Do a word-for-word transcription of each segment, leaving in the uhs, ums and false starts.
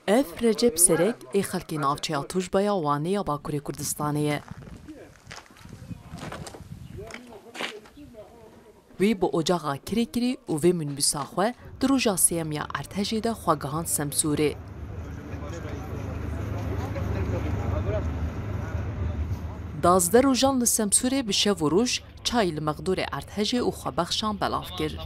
Ev Recep Serek ê xelkê navçeya Tûjba ya Wanê ya Bakurê Kurdistanê ye. Wî bi ocaxa kirê kirî û vê minbûsa xwe di roja sêyem ya erdhejê de xwe gihand Semsûrê. Dazdeh rojan li Semsûrê bi şev û roj çay li mexdûrê erdhejê û xwebexşan belav kir.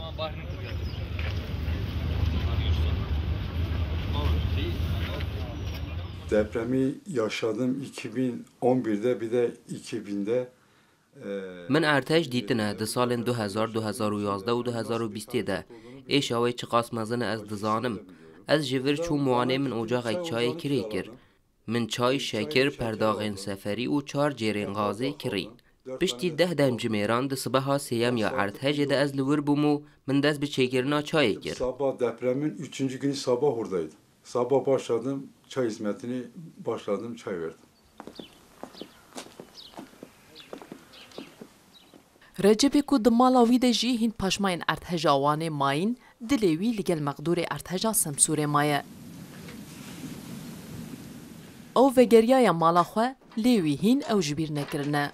Depremi yaşadım iki bin on birde, bir de iki binde. Min erdhej dîtine di salên du hezar, du hezar û yazdeh û du hezar û bîstê de. Êşa wê çiqas mezin e ez dizanim. Ez ji vir çûm Wanê, min ocaxek çayê kirê kir. Min çay, şekir, perdaxên seferî û çar cêrên gazê kirî. Piştî deh demcimêran di sibeha sêyem ya erdhejê de ez li wir bûm û min dest bi çêkirina çayê kir. Sabah depremin üçüncü günü sabah oradaydım. Sabah başladım çay hizmetini, başladım çay verdim. Recepê ku di mala wî de jî hîn paşmayên erdheja Wanê mayîn, dilê wî li gel mexdûrê erdheja Semsûrê maye. Ew vegeriyaye mala xwe, lê wî hîn ew ji bîr nekirine.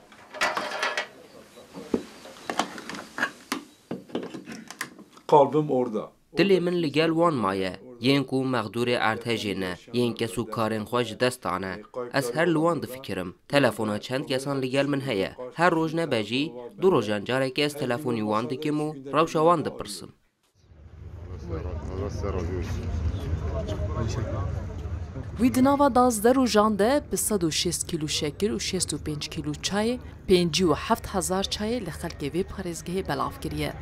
Kalbim orada. Dilê min li gel wan maye, yên ku mexdûrê erdhejê ne, yên kes û karên xwe ji dest dane. Ez her li wan difikirim. Telefona çend kesan li gel min heye. Her roj nebe jî, du rojan carekê ez telefonî wan dikim û rewşa wan dipirsim. Wî di nava dazdeh rojan de bi sed û şêst kîlo şekir û şêst û pênc kîlo çayê, pêncî û heft hezar çayê li xelkê vê parêzgehê belav kiriye.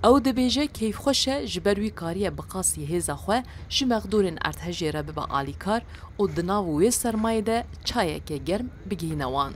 Ew dibêje keyfxweş e, ji ber wî kariye bi qasî hêza xwe ji mexdûrên erdhejê re bibe alîkar û di nav wê sermayê de çayeke germ bigihîne wan.